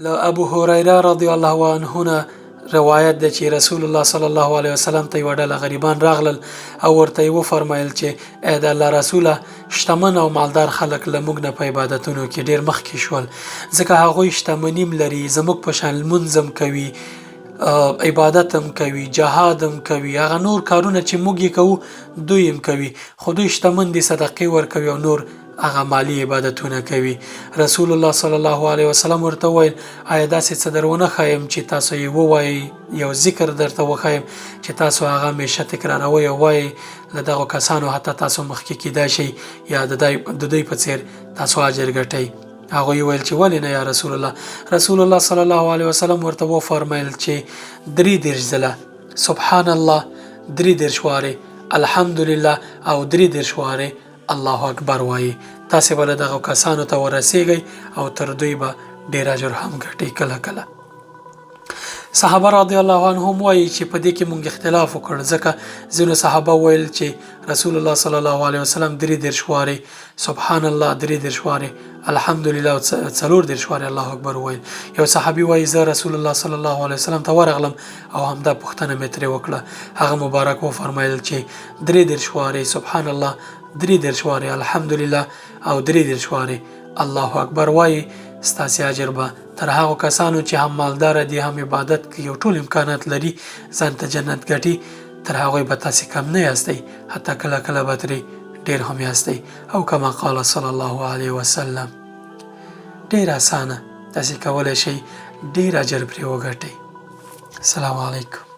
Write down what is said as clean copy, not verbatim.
له ابو هريره رضی الله عنه نه روایت دی چې رسول الله صلی الله علیه وسلم ته یوه ډله غریبان راغلل او ورته یې وفرمایل چې ای د الله رسوله، شتمن او مالدار خلک له موږ نه په عبادتونو کې ډېر مخکې شول، ځکه هغوی شتمني هم لري، زموږ په شان لمونځ هم کوي، عبادت هم کوي، جهاد هم کوي، هغه نور کارونه چې موږ یې کوو دوی هم کوي، خو دوی شتمن دي، صدقې ورکوي او نور هغه مالي عبادتونه کوي. رسول الله صلی الله علیه وسلم ورته وویل، آیا داسې څه در ونه ښایم چې تاسو یې ووایئ، یو ذکر درته وښایم چې تاسو هغه همیشه تکراروئ او وایئ، له دغو کسانو حتی تاسو مخکې کیدای شئ یا د دوی په څیر تاسو اجر ګټئ. هغوی وویل چې ولې نه یا رسول الله؟ رسول الله صلی الله علیه وسلم ورته وفرمایل چې 33 ځله سبحان الله، 33 وارې الحمدلله او 33 وارې الله اکبر وایي، تاسې به له دغو کسانو ته ورسیږئ او تر دوی به ډیر اجر هم ګټئ. کله کله صحابه رضی الله عنهم وایي چې په دې کې مونږ اختلاف وکړ، ځکه ځینو صحابه ویل چې رسول الله صلی الله علیه وسلم 33 وارې سبحان الله، 33 وارې الحمدلله او 34 وارې الله اکبر وویل. یو صحابي وایي زه رسول الله صلی الله علیه وسلم ته ورغلم او همدا پوښتنه مې ترې وکړه. هغه مبارک وفرمایل چې 33 وارې سبحان الله، 33 وارې الحمدلله او 33 وارې الله اکبر وایي، ستاسې اجر به تر هغو کسانو چې هم مالداره دي، هم عبادت کوي او ټول امکانات لري، ځان ته جنت ګټي، تر هغوی به تاسې کم نه یاستئ، حتی کله کله به ترې ډېر هم یاستئ، او کما قال صلی الله علیه وسلم. ډېر اسانه، تاسې کولی شئ ډېر اجر پرې وګټئ. السلام علیکم.